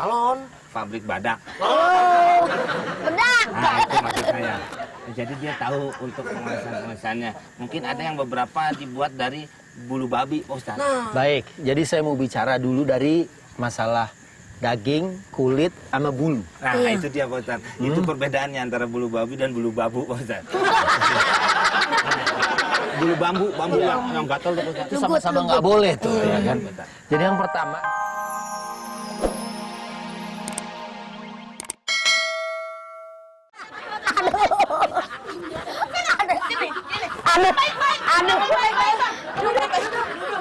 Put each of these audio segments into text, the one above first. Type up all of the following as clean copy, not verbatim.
Salon. Pabrik badak. Oh, Bedak. Nah, itu maksud saya. Jadi dia tahu untuk pengemasan-pengemasannya. Mungkin ada yang beberapa dibuat dari bulu babi, Ustaz. nah. Baik, jadi saya mau bicara dulu dari masalah daging, kulit, sama bulu. Nah, itu dia, Pak Ustaz. Itu perbedaannya antara bulu babi dan bulu babu, Pak Ustaz. Bulu bambu yang gatal tuh, Pak Ustaz. Itu sama-sama nggak boleh tuh, ya kan? Pak Ustaz. Jadi yang pertama, Aduh.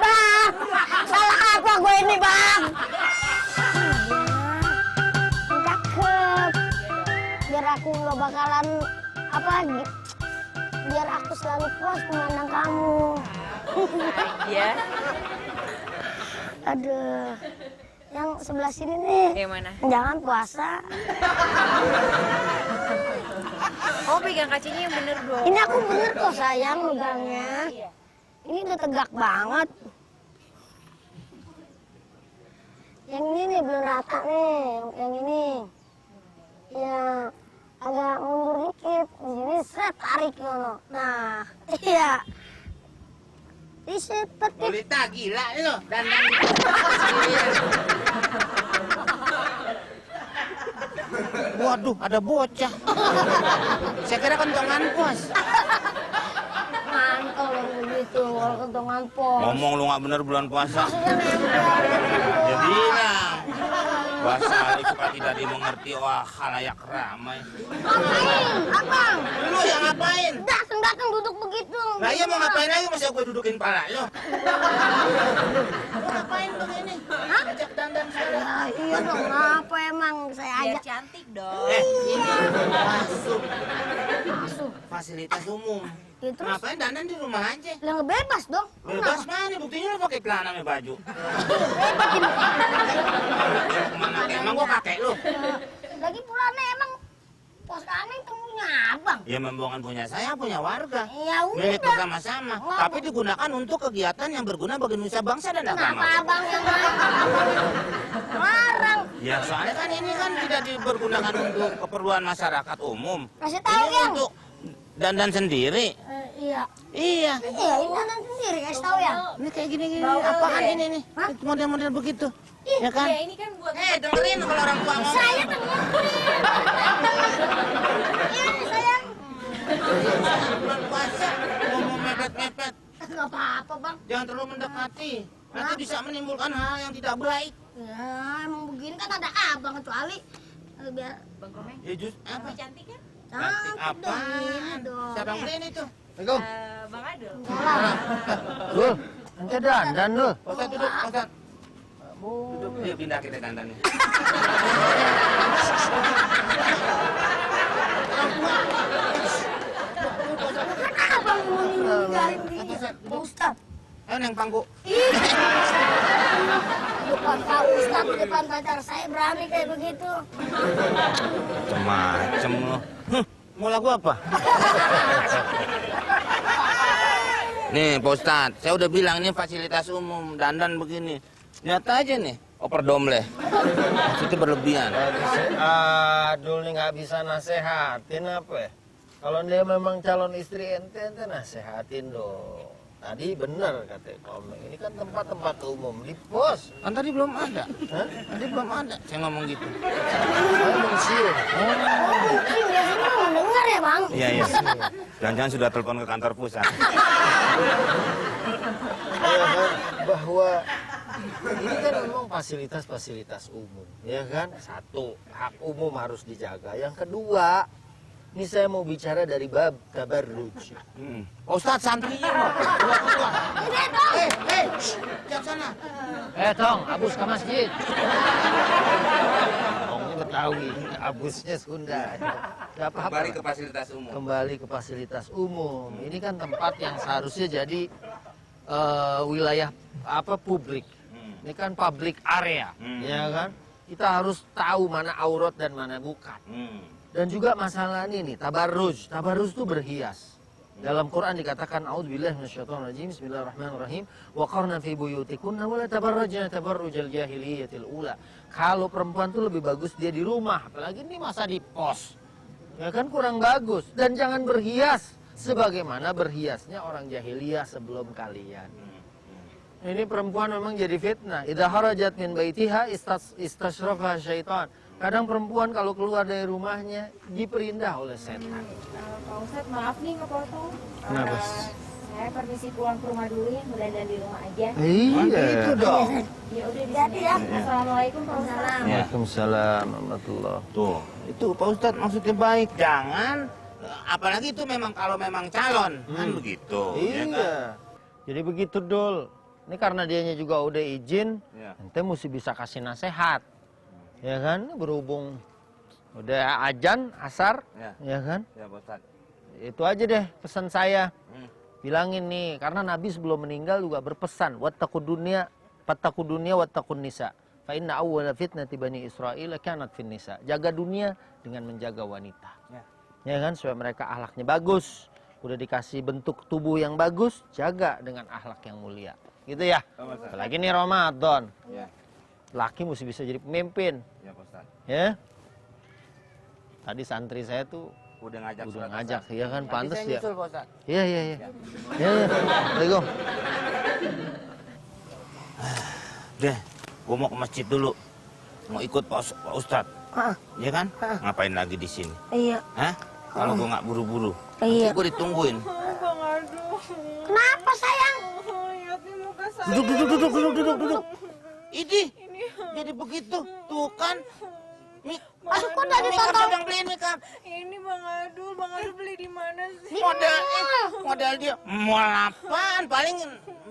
Bang, salah apa gue ini, Bang? Cakep. Biar aku nggak bakalan biar aku selalu puas memandang kamu. Iya. Aduh. Yang sebelah sini nih. Yang mana? Jangan puasa. Oh, pegang kacanya yang bener dong. Ini aku bener kok sayang megangnya. Ini udah tegak banget. Yang ini nih belum rata nih. Yang ini. Ya agak mundur dikit. Di sini set tarik loh. Nah, iya. Ini seperti Lolita gila itu dan Waduh, ada bocah. Saya kira kentongan pos. mantap loh begitu. Kalau kentongan pos. Ngomong lu nggak bener bulan puasa. Ya bilang. Bahasa Iqbal tidak dimengerti, wah khalayak ramai. Ngapain, abang? Lu yang ngapain? Datang duduk begitu. Nah iya mau ngapain lagi, masa gue dudukin pala lu? Lu ngapain begini? Hah? Ajak dandan segala. Ya, iya dong, apa emang saya Biar ajak cantik dong. Ini masuk masuk. fasilitas umum. Ya, terus? Ngapain dandan di rumah aja? Yang bebas dong. Bebas mana? Buktinya lu pakai celana sama baju. Kemana? Emang gua kakek lu? Lagi pulangnya emang pos kami temunya abang. Ya membuangkan punya saya, punya warga. Ya Milik udah. bersama-sama. Tapi digunakan untuk kegiatan yang berguna bagi nusa bangsa dan Kenapa agama. abang yang larang? Ya soalnya kan ini kan tidak dipergunakan untuk keperluan masyarakat umum. Kasih tahu Ini yang. untuk dandan sendiri. Iya. Iya. Iya, ini dandan sendiri kasih tahu ya. Ini kayak gini-gini. Apaan ini nih? Model-model begitu. Ya kan? Ya ini kan buat Dengerin kalau orang tua ngomong. Saya dengerin. Ini sayang. Bulan puasa ngomong mepet-mepet. Gak apa-apa bang. Jangan terlalu mendekati. Nanti bisa menimbulkan hal yang tidak baik. Ya emang begini kan ada abang kecuali biar Bang Komeng. Ya apa? Apa cantik kan? Cantik cantik apa? dong, ini dong. Siapa yang beliin itu? Assalamualaikum. Bang Adul. Dul, ente dandan dul. Ustaz duduk, Ustaz. Duduk, yuk pindah kita dandannya. Abang mau ninggalin diri Ustaz. Neng pangku. Bukan Pak Ustaz di depan pacar saya berani kayak begitu. Macem lo. Mau lagu apa? Nih Pak Ustadz, saya udah bilang ini fasilitas umum, dandan begini. Lihat aja nih, oper domble. Itu berlebihan. Adul nih nggak bisa nasehatin apa ya? Kalau dia memang calon istri ente nasehatin dong. Tadi bener kata Komeng, ini kan tempat-tempat umum di pos. Kan tadi belum ada. Tadi belum ada. Saya ngomong gitu. Saya mensiur. Mungkin biasanya mau dengar ya bang. Iya, iya. Jangan-jangan sudah telepon ke kantor pusat. Ya kan, bahwa ini kan memang fasilitas-fasilitas umum, ya kan? Satu, hak umum harus dijaga. Yang kedua, ini saya mau bicara dari bab tabarruj. Pak Ustadz, santrinya loh. Jangan sana. Tong, abus ke masjid. Tongnya Betawi, abusnya Sunda. Gak apa-apa. Kembali ke fasilitas umum. Kembali ke fasilitas umum. Ini kan tempat yang seharusnya jadi wilayah publik. Ini kan public area, ya kan? Kita harus tahu mana aurat dan mana bukan. Dan juga masalah ini nih, tabarruj. Tabarruj itu berhias. Dalam Quran dikatakan a'udzubillahi minasyaitonir rajim. Bismillahirrahmanirrahim. Wa qarna fi buyutikunna wa la tabarrajna tabarrujal jahiliyatil ula. Kalau perempuan tuh lebih bagus dia di rumah, apalagi ini masa di pos. Ya kan kurang bagus, dan jangan berhias sebagaimana berhiasnya orang jahiliyah sebelum kalian. Ini perempuan memang jadi fitnah. Idza harajat min baitiha istashrafa syaitan. Kadang perempuan kalau keluar dari rumahnya diperindah oleh setan. Pak Ustadz, maaf nih ngepotong. Kenapa? Saya permisi pulang ke rumah dulu ya, dandan di rumah aja. Iya. Itu dong. Ya udah di sini. Assalamualaikum Pak Ustadz. Waalaikumsalam warahmatullahi. Tuh, itu Pak Ustadz maksudnya baik. Jangan, apalagi itu memang kalau memang calon, kan begitu. ya kan? Iya. Jadi begitu Dul. Ini karena dianya juga udah izin, Iya. ente mesti bisa kasih nasihat. Ya kan? Berhubung udah ajan, asar, ya kan? Ya Pak Ustadz. Itu aja deh pesan saya. Hmm. Bilangin nih, karena Nabi sebelum meninggal juga berpesan, wattaqud dunya wattaqun nisa. Fa inna awwala fitnati bani Israil kanat fin nisa. Jaga dunia dengan menjaga wanita. Ya kan, supaya mereka akhlaknya bagus. Udah dikasih bentuk tubuh yang bagus, jaga dengan akhlak yang mulia. Gitu ya. Apalagi nih Ramadan. Ya, Laki mesti bisa jadi pemimpin. ya Pak Ustadz. Ya. Tadi santri saya tuh Udah ngajak udah surat ngajak, asar. ya kan, Nanti pantes saya ya. nyusul, Pak Ustadz. Iya, iya, iya. Iya, iya. Assalamualaikum. Deh, gua mau ke masjid dulu. Mau ikut Pak Ustadz. Iya kan? Ngapain lagi di sini? Iya. Hah? Kalau gua nggak buru-buru, Iya. nanti gua ditungguin. Bang Adu. Kenapa sayang? Yati mau ke saya. Duduk. Ini jadi begitu. Tuh kan. Aduh, kok dari Mikam tonton? sedang beliin Mikam. Ini Bang Adu beli di mana sih? Modal dia. Mall apaan? Paling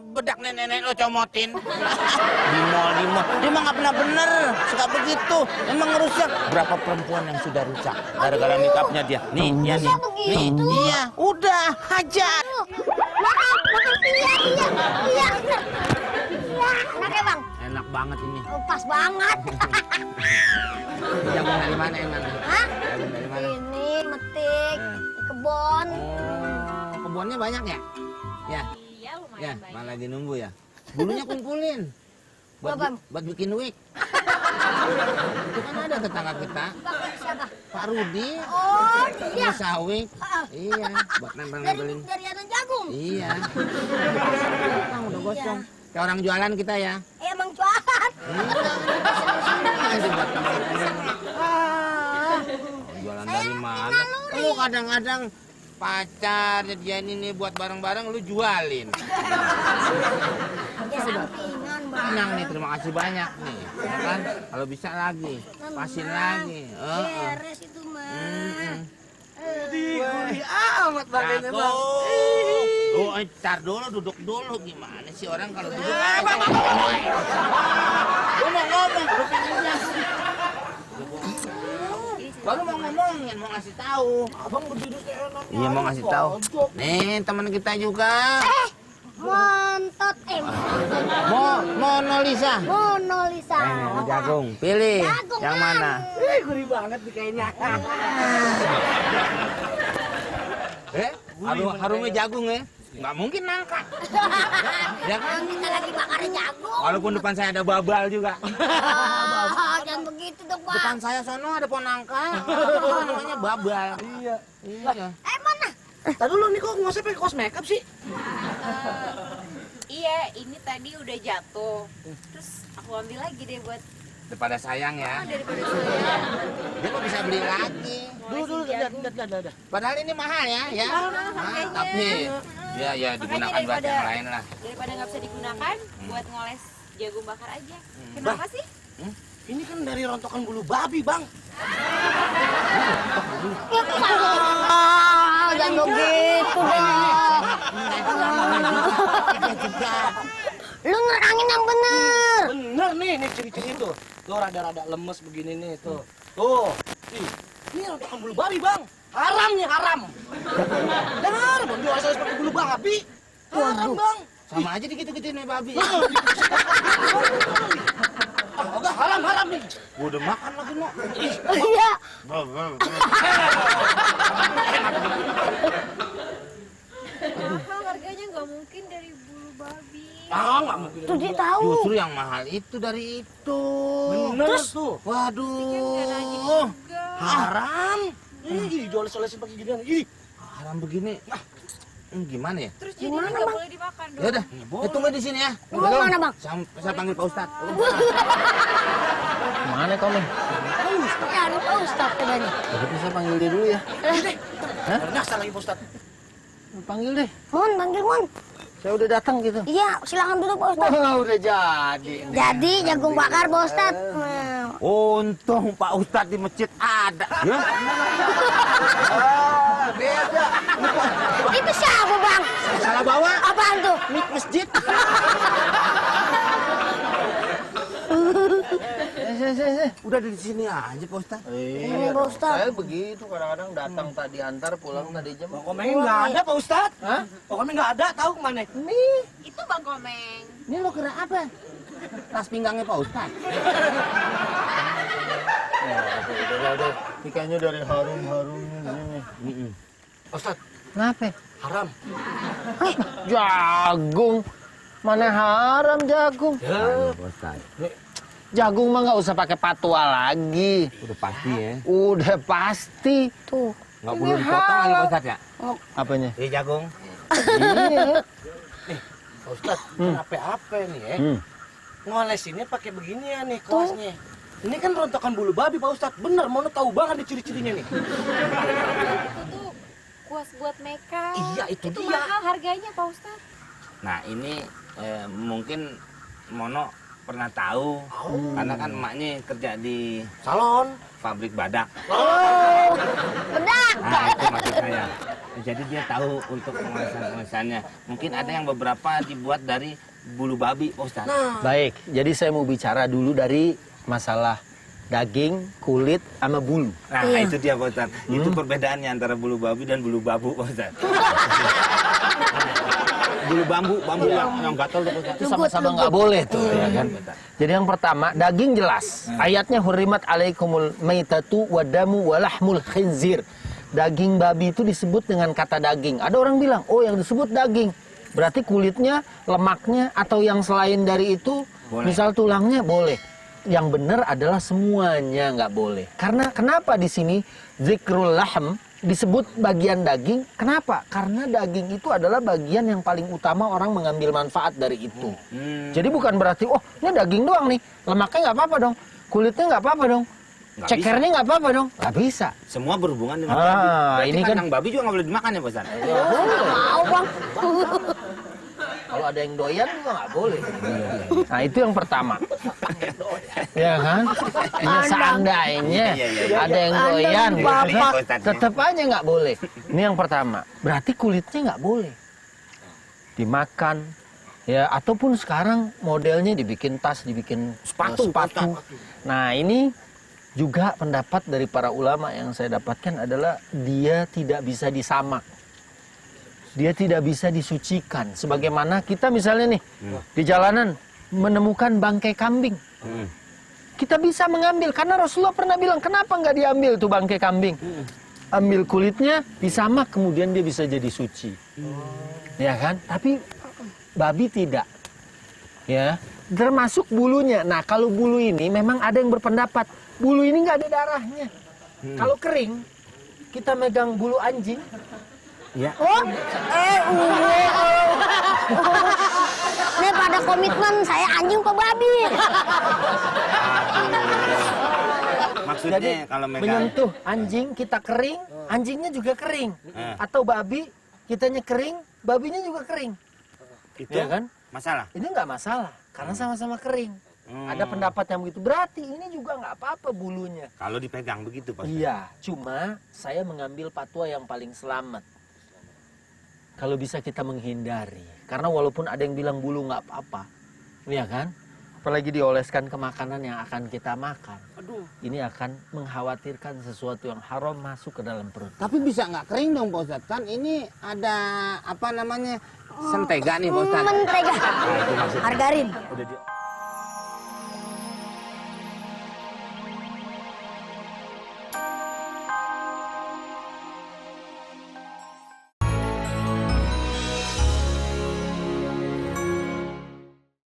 bedak nenek-nenek lo comotin. Di mall. Dia mah nggak pernah bener. Suka begitu. Emang ngerusak. Berapa perempuan yang sudah rusak gara-gara nikapnya dia. Nih, ya nih. Nih, iya. Udah, hajar. Makan, iya. Iya, enak ya bang? Enak banget ini. Oh, pas banget. Jagung dari mana emang? Hah? Jagung dari mana? Ini metik di kebon. Oh, kebunnya banyak ya? Ya, Iya lumayan ya. banyak. Malah lagi nunggu ya. Bulunya kumpulin. Apaan? Buat bikin wig. Itu kan ada tetangga kita, Pakai siapa? Pak Rudi. Oh, dia. Bisa wig. Iya, buat nempel-nempelin. Dari anak jagung. Iya. Sekarang udah gosong. Kayak orang jualan kita ya. Emang jualan. Iya, buat nempel-nempelin. Jualan dari mana? Lu kadang-kadang pacar jadian ini buat barang-barang lu jualin. Ya sampingan bang. Tenang nih, terima kasih banyak nih. Ya kan? Kalau bisa lagi, pasin lagi. Beres itu mah. Gurih amat bagainya bang. Oh, ntar dulu, duduk dulu. Gimana sih orang kalau duduk? Bang. Lu mau ngomong, lu pengen aja. Baru mau ngomongin, mau ngasih tahu. Abang berdiri seenaknya. Iya, mau ngasih tahu. Nih, teman kita juga. Montot Mona Lisa. Mona Lisa. Jagung. Pilih Jagung, yang Bang. mana? Gurih banget nih kayaknya. Harumnya jagung ya? Nggak mungkin nangka. Ya kan? Kita lagi bakar jagung. Walaupun depan saya ada babal juga. Jangan begitu dong bang. Depan saya sono ada pohon nangka. Namanya babal. Iya. Iya. Mana? Tadi dulu nih kok nggak pakai kaos makeup sih? Iya, ini tadi udah jatuh. Terus aku ambil lagi deh buat Daripada sayang ya. daripada saya. Dia kok bisa beli lagi. Dulu, dah. Padahal ini mahal ya. Tapi ya digunakan buat yang lain lah. Daripada nggak bisa digunakan, buat ngoles jagung bakar aja. Kenapa sih? Ini kan dari rontokan bulu babi, Bang. Jangan begitu dong. Lu nerangin yang bener. Bener nih ciri-ciri tuh. Tuh rada-rada lemes begini nih, tuh. Tuh. Ini rontokan bulu babi, Bang. Haram nih, haram. Benar, Bang. Jual saya seperti bulu babi. Haram, Bang. Sama aja dikit-dikitin nih babi. Enggak, haram nih. Gua udah makan lagi no. Iya. mahal harganya, nggak mungkin dari bulu babi. Ah, nggak mungkin. Tuh dia tahu. Justru yang mahal itu dari itu. Bener tuh. Waduh. Haram. Ih, dioles-olesin pakai ginian. Ih, Haram begini. Gimana ya? Terus jadinya nggak boleh dimakan dong. Ya udah, tunggu di sini ya. Lu mau mana, Bang? Saya panggil Pak Ustadz. Mana kau nih? Nyari Pak Ustadz katanya. Berarti saya panggil dia dulu ya. nyasar lagi Pak Ustadz. Panggil deh. Mon, panggil Mon. Saya udah datang gitu. Iya, silakan duduk Pak Ustadz. Wah, udah jadi. Jadi jagung bakar Pak Ustadz. Untung Pak Ustadz di masjid ada. Ya? Beda. Itu siapa Bang? Salah bawa. Apaan tuh? Mik masjid. Udah di sini aja Pak Ustadz. Ini Pak Ustadz. Saya begitu kadang-kadang datang tadi antar pulang tadi jam. Bang Komeng nggak ada Pak Ustadz. Hah? Bang Komeng nggak ada, tahu kemana? Itu Bang Komeng. Ini lo kira apa? Tas pinggangnya Pak Ustadz. Udah. Ini kayaknya dari harum-harumnya gini. Ustadz, Kenapa? haram. Jagung. Mana haram jagung? Ya, Pak Ustadz. Jagung mah nggak usah pakai patwa lagi. Udah pasti ya. Udah pasti. Tuh. Nggak perlu dipotong lagi Pak Ustadz ya? Apanya? Ini jagung. Iya. Pak Ustadz, apa-apa nih ya? Ngolesinnya pakai beginian nih kelasnya. Ini kan rontokan bulu babi Pak Ustadz. Bener, mau tahu banget nih ciri-cirinya nih. Itu tuh kuas buat makeup. Iya, itu Itu dia. mahal harganya Pak Ustadz. Nah ini mungkin Mono pernah tahu. Karena kan emaknya kerja di Salon. pabrik badak. Oh, Bedak. Nah itu maksud saya. Jadi dia tahu untuk pengolesan-pengolesannya. Mungkin ada yang beberapa dibuat dari bulu babi Pak Ustadz. Baik, jadi saya mau bicara dulu dari masalah daging, kulit, sama bulu. Nah Iya. itu dia Pak Ustadz. Itu perbedaannya antara bulu babi dan bulu babu Pak Ustadz. Bulu bambu yang gatal tuh Pak Ustadz. Itu sama-sama nggak boleh tuh, ya kan? Jadi yang pertama, daging jelas. Ayatnya hurrimat alaikumul maitatu wadamu walahmul khinzir. Daging babi itu disebut dengan kata daging. Ada orang bilang, oh yang disebut daging. Berarti kulitnya, lemaknya, atau yang selain dari itu, Boleh. misal tulangnya boleh. Yang benar adalah semuanya nggak boleh. Karena kenapa di sini zikrul lahm disebut bagian daging? Kenapa? Karena daging itu adalah bagian yang paling utama orang mengambil manfaat dari itu. Jadi bukan berarti, oh ini daging doang nih, lemaknya nggak apa-apa dong, kulitnya nggak apa-apa dong, Nggak cekernya nggak apa-apa dong, nggak bisa. Semua berhubungan dengan Ah, babi. Berarti ini kan- kandang babi juga nggak boleh dimakan ya Pak Ustadz? Mau Bang. Kalau ada yang doyan juga nggak boleh. Nah itu yang pertama. Ya kan? Ini seandainya ada yang doyan, Bapak. tetap aja nggak boleh. Ini yang pertama. Berarti kulitnya nggak boleh dimakan. Ya, ataupun sekarang modelnya dibikin tas, dibikin Sepatu, sepatu. Nah ini juga pendapat dari para ulama yang saya dapatkan adalah dia tidak bisa disamak. Dia tidak bisa disucikan. Sebagaimana kita misalnya nih, di jalanan menemukan bangkai kambing. Kita bisa mengambil, karena Rasulullah pernah bilang, kenapa nggak diambil tuh bangkai kambing? Ambil kulitnya, disamak, kemudian dia bisa jadi suci. Ya kan? Tapi babi tidak. Ya, termasuk bulunya. Nah, kalau bulu ini memang ada yang berpendapat, bulu ini nggak ada darahnya. Kalau kering, kita megang bulu anjing, Ya. Oh, Ini pada komitmen saya anjing ke babi. Maksudnya kalau megang menyentuh anjing kita kering, anjingnya juga kering. Atau babi, kitanya kering, babinya juga kering. itu Ya kan? masalah. Ini nggak masalah, karena sama-sama kering. Ada pendapat yang begitu. Berarti ini juga nggak apa-apa bulunya. Kalau dipegang begitu Pak. Iya, cuma saya mengambil fatwa yang paling selamat. Kalau bisa kita menghindari. Karena walaupun ada yang bilang bulu nggak apa-apa. Iya kan? Apalagi dioleskan ke makanan yang akan kita makan. Ini akan mengkhawatirkan sesuatu yang haram masuk ke dalam perut. Tapi bisa nggak kering dong Pak Ustadz? Kan ini ada apa namanya? Sentega nih Pak Ustadz. Mentega. Nah, itu maksudnya. Margarin. Udah di